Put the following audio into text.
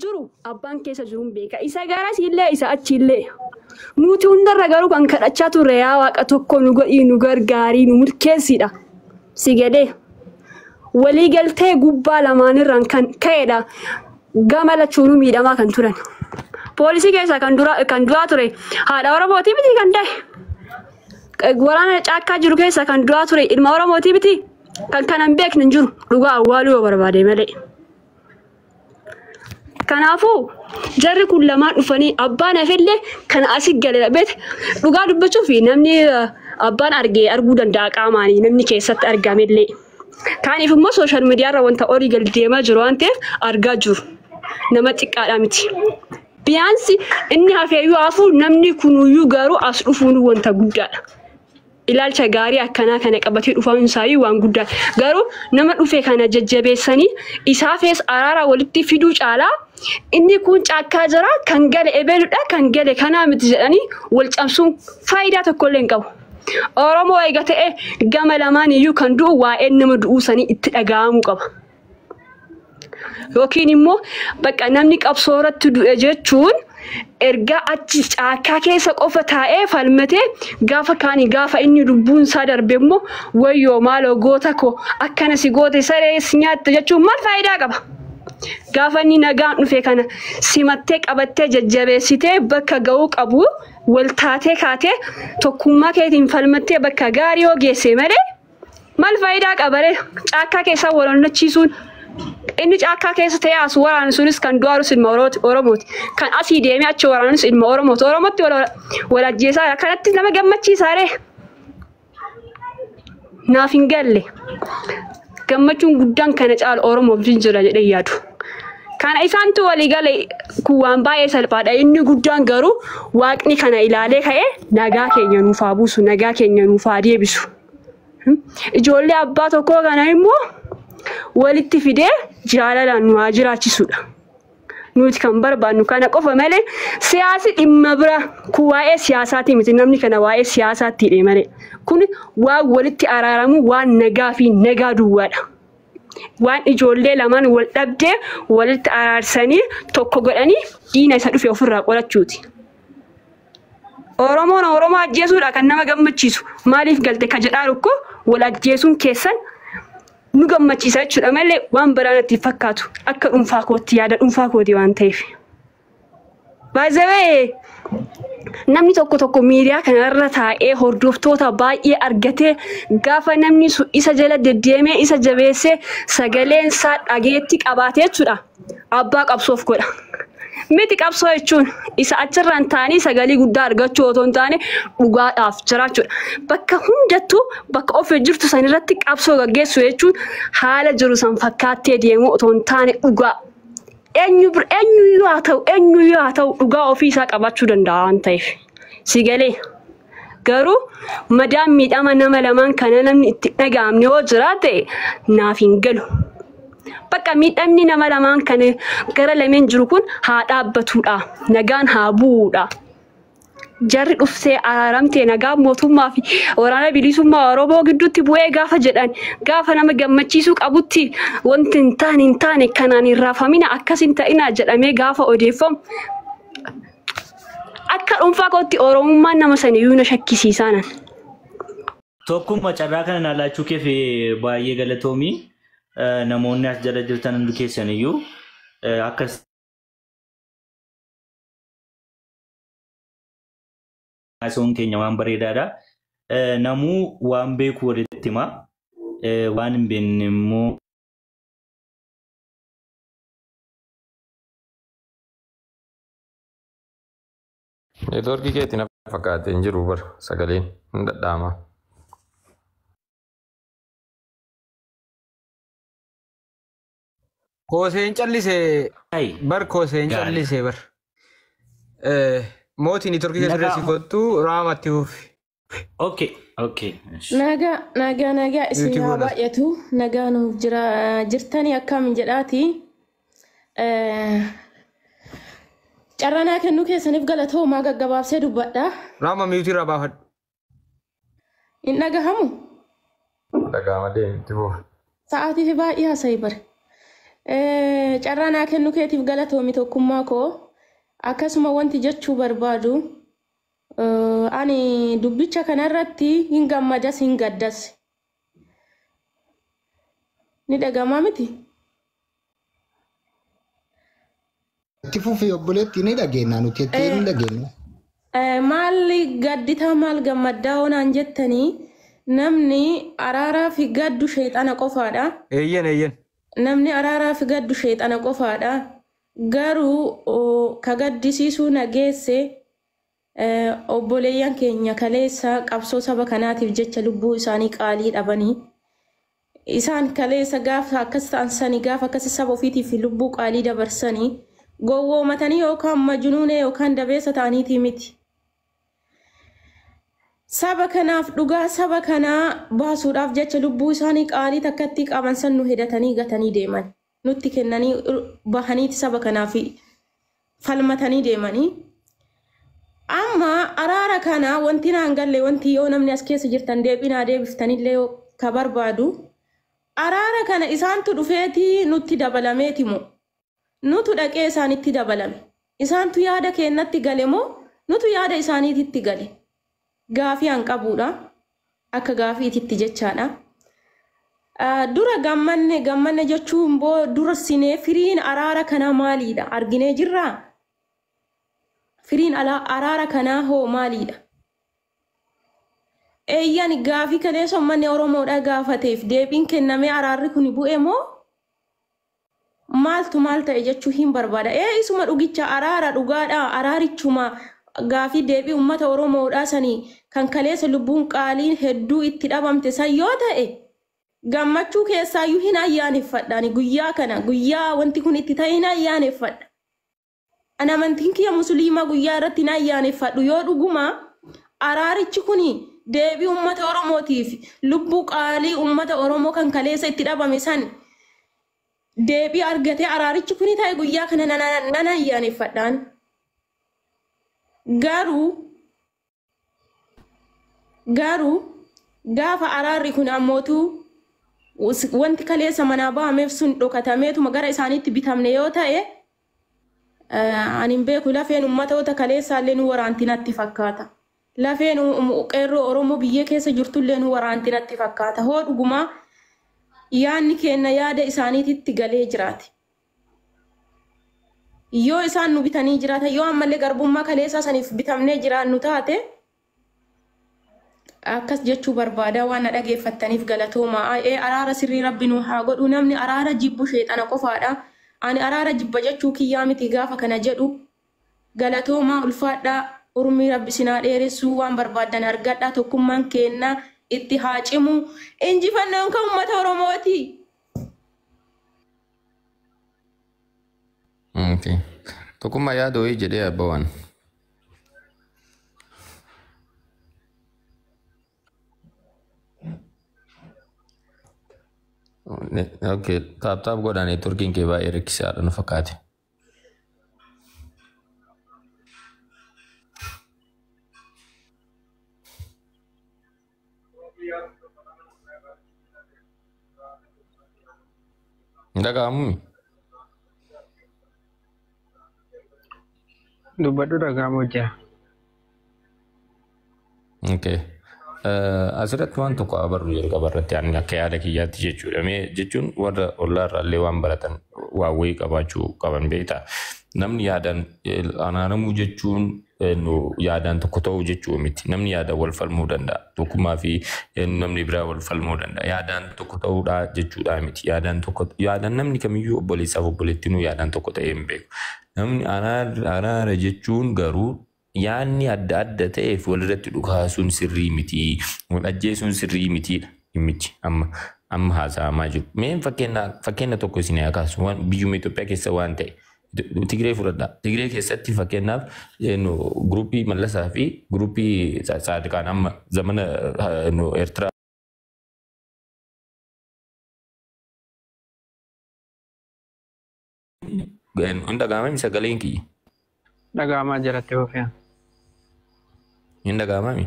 jiru abbaan keessa jiruun beeka. Isa garas illee isa achi illee. Nuti hundarra garuu kan kadhachaa turre yaa waaqa tokko nu godhii nu gargaarii nu milkeessidha. Si galee waliigaltee gubbaa lamaanirraan kan ka'edha. Gama lachuunuu miidhamaa kan turan. Poolisii keessaa kan du'aa ture haadha Oromootii miti kan ta'e. Waraana caakkaa jiru keessaa kan du'aa ture ilma Oromootii miti kan kanan beekne hin jiru dhugaa awwaaluu yoo barbaade malee. Kanaafuu jarri kun lamaan dhufanii abbaan hafellee kan asii gale beete dhugaa dubbachuuf namni abbaan argee arguu danda'a qaamaanii namni keessatti argamellee. Kaaniif immoo sooshaal miidiyaarra wanta olii gadi deemaa jiru waan ta'eef argaa jiru. Nama xiqqaadha miti. Biyaansi inni hafeeyyuu hafu namni kunuyyuu garuu as dhufuun wanta guddaadha. Ilaalcha gaarii akkanaa kana qabatee dhufuun isaayyuu waan guddaadha. Garuu nama dhufe kana jajjabeessanii isaafis araara walitti fiduu caalaa inni kun caakkaa jira kan gale ebeeludha kan gale kanaa miti jedhanii wal cabsuun faayidaa tokkollee hin qabu. Oromoo eega ta'e gama lamaan iyyuu kan du'u waa'een nama du'uu sanii itti dhaga'amuu qaba. Yookiin immoo bakka namni qabsoo irratti du'e jechuun ergaa achi caakkaa keessa qofa taa'ee falmatee gaafa kaanii gaafa inni lubbuun isaa darbe immoo wayyoo maaloo goota koo akkana si goote saree si nyaatte jechuun maal faayidaa qaba? Gaafa inni nagaan dhufe kana simattee qabattee jajjabeessitee bakka ga'uu qabu wal taatee kaatee tokkummaa keetiin falmattee bakka gaarii yoo geesse malee maal faayidaa qaba ree? Caakkaa keessaa wal onnachiisuun inni caakkaa keessa ta'ee as waraanu sunis kan du'aarus ilma Oromooti. Kan asii deemee achi waraanus ilma Oromooti. Oromootti wal ajjeesaa kanatti nama gammachiisaa ree? Naaf hin galle. Gammachuun guddaan kana caalu Oromoof hin jira jedhee yaadu. Kana isaantu walii gale kun waan baay'ee salphaadha. Inni guddaan garuu waaqni kana ilaalee ka'ee nagaa keenya nuuf haa buusu, nagaa keenya nuuf haa deebisu. Ijoollee abbaa tokkoo kana immoo walitti fidee jaalalaan nu haa jiraachisudha. Nuti kan barbaannu kana qofa malee siyaasi dhimma bira kun waa'ee siyaasaati miti namni kana waa'ee siyaasaatti hidhee malee. Kun waan walitti araaramu waan nagaa fi nagaa duwwaadha. Waan ijoollee lamaan wal dhabdee walitti araarsanii tokko godhanii diina isa dhufe ofirraa qolachuuti. Oromoon Oromoo ajjeesuudha kan nama gammachiisu. Maaliif galte ka jedhaa tokko wal ajjeesuun keessan nu gammachiisa jechuudha malee waan biraa natti fakkaatu akka dhuunfaa kootti yaada dhuunfaa kooti waan ta'eef. Baay'ee namni tokko tokko miidiyaa kanarra taa'ee hordoftoota baay'ee argatee gaafa namni sun isa jala deddeemee isa jabeessee sagaleen isaa dhageetti qabaate jechuudha. Abbaa qabsoof godha. Miti qabsoo jechuun isa achirraan taa'anii sagalee guddaa argachuu otoo hin taane dhugaadhaaf jiraachuudha. Bakka hundattuu bakka ofii jirtu sanirratti qabsoo gaggeessu jechuun haala jiru san fakkaattee deemuu otoo hin taane dhugaa. Eenyuyyuu haa ta'u eenyuyyuu haa ta'u dhugaa ofii isaa qabaachuu danda'a waan ta'eef. Si galee garuu madaan miidhama nama lamaan kana namni itti dhaga'amne yoo jiraate naaf hin galu. Bakka miidhamni nama lamaan kana gara lameen jiru kun haa dhaabbatudha. Nagaan haa bu'uudha. Jarri dhuftee araaramtee nagaa mootummaa fi waraana bilisummaa Oromoo gidduutti bu'ee gaafa jedhan gaafa nama gammachiisuu qabutti wanti hin taane hin taane kanaan hin raafamina akkas hin ta'ina jedhamee gaafa odeeffamu akka dhuunfaa kootti Oromummaan nama saniyyuu na shakkisiisaa nan. Tokkummaa carraa kana naa laachuu keef baay'ee galatoomi. Namoonni as jala jirtan hundi keessan iyyuu akkas haasa'uun keenya waan bareedaadha. Namuu waan beeku walitti hima. Waan hin beekne immoo Neetwoorkii keetiin fakkaatee hin jiru bara sagaleen hin dhadha'ama. Kooseen callisee bar kooseen callisee bar. Mootiin neetwoorkii keessa Nagaa. si kottu raamatti hufi. Okay, okay. Nagaa nagaa nagaa isin Yuutii haa boonas. baay'atu nagaa nuuf jira jirtanii akkam jedhaati. Carraa naa kennuu keessaniif galatoomaa gaggabaabsee dubbadha. Raama miyuutii irraa baafadhu. Hin dhagahamu Dhaga'ama deemti bu'u. sa'aatii fi baay'ee haasa'e bare. Carraa naa kennuu keetiif galatoomi tokkummaa koo. Akkasuma wanti jechuu barbaadu ani dubbicha kanarratti hin gammadas hin gaddas. Ni dhagamaa miti? Itti fufi obboleetti, ni dhageenya, nuti itti ni dhageenya. Maalli gadditaa maal gammaddaa onaan jettanii, namni araaraa fi gaddu sheexana qofaadha. Eeyyen, eeyyen. Namni araaraa fi gaddu sheexana qofaadha. Garuu ka gaddisiisuu na geesse obboleeyyan keenya kaleessa qabsoo saba kanaatiif jecha lubbuu isaanii qaalii dhabanii. Isaan kaleessa gaafa akkas ta'an sanii, gaafa akkas saba ofiitiif lubbuu qaalii dabarsanii, gowwoomatanii yookaan majnuunee yookaan dabeessa ta'aniitii miti. Saba kanaaf dhugaa saba kanaa baasuudhaaf jecha lubbuu isaanii qaalii takkatti qaban san nu hedatanii gatanii deeman. Nutti kennanii bahaniiti saba kanaaf falmatanii deemanii. Amma araara kana wanti naan galle, wanti yoo namni as keessa jirtan deebinaa deebiftanillee ka barbaadu, araara kana isaantu dhufeetii nutti dabalameeti moo nutu dhaqee isaanitti dabalame? Isaantu yaada keennatti gale moo nutu yaada isaaniititti gale? Gaafii an qabuudha, akka gaafiititti jechaadha. Dura gammanne gammanne jechuun boo dura sinee firiin araara kanaa maaliidha? Arginee jirraa? Firiin araara kanaa hoo maaliidha? Eeyyan, gaafii kaleessa uummanni Oromoodha gaafateef deebiin kennamee araarri kun bu'e moo maaltu maal ta'e jechuu hin barbaada. Ee, isuma dhugicha araara dhugaadha, araarichuma gaafii deebii uummata Oromoodha sanii kan kaleessa lubbuun qaaliin hedduu itti dhabamte san yoo ta'e, gammachuu keessaayyuu hin ayyaaneffadha. Guyyaa kana, guyyaa wanti kun itti ta'e hin ayyaaneffadha. Ani amantiin kiyya musliimaa, guyyaa irratti hin ayyaaneffadhu yoo dhuguma araarichi kun deebii uummata Oromootiif lubbuu qaalii uummata Oromoo kan kaleessa itti dhabame san deebii argatee araarichi kun ta'e, guyyaa kana nan ayyaaneffadhaan. Garuu gaafa araarri kun ammootu wanti kaleessa manaa bahameef sun dhokatameetuma gara isaaniitti bitamne yoo ta'e, ani hin beeku, lafeen uummatoota kaleessaallee nu waraanti natti fakkaata. Lafeen qeerroo Oromoo biyyee keessa jirtullee nu waraanti natti fakkaata. Hoo dhugumaa yaadni keenya yaada isaaniititti galee jiraate. Yoo isaan nu bitanii jiraatan, yoo ammallee garbummaa kaleessaa saniif bitamnee jiraannu taate, akkas jechuu barbaada. Waan na dhageeffattaniif galatooma. Ee, araara sirrii rabbi nu haa godhu. Namni araara jibbu sheexana qofaadha. Ani araara jibba jechuu kiyyaa miti gaafa kana jedhu. Galatooma, ulfaadhaa, urmii rabbi sinaa dheeressuu, waan barbaaddan argadhaa, tokkummaan keenna itti haa cimu. Injifannoon kan uummata Oromooti. Okay. Tokkummaa yaada wayii jedhee abbawaan. Okay, tap tap godhaa, neetworkiin kee baay'ee rakkisaadha nu fakkaate. Hin dhaga'amuu? Dubbadhu, dhaga'amu jira. Okay. Asirratti waan tokko abarru jalqaba irratti ani akka yaada kiyyaatti jechuudha. Mee jechuun warra ollaarraa illee waan baratan waa wayii qabaachuu qaban beektaa. Namni yaadaan anaaramuu jechuun yaadaan tokko ta'uu jechuu miti. Namni yaadaan wal falmuu danda'a. Tokkummaa fi namni biraa wal falmuu danda'a. Yaadaan tokko ta'uudha jechuudha miti. Yaadaan tokko, yaadaan namni kamiyyuu obboleessaaf obboleettinuu yaadaan tokko ta'ee hin beeku. Namni araara jechuun garuu yaadni adda adda ta'eef walirratti dhukaasuun sirrii miti. Wal ajjeesuun sirrii mitiidha dhimmichi amma haasa'amaa jiru. Mee fakkeenya tokko isin haa kaasu, waan biyyuma Itoophiyaa keessa waan ta'e. Tigree fudhadhaa. Tigree keessatti fakkeenyaaf guruppii Mallasaa fi guruppii Saadiqaan amma zamana Eertiraa hin dhaga'amami sagaleen kiyya? Dhaga'amaa jira, itti fufee. Hin dhaga'amami?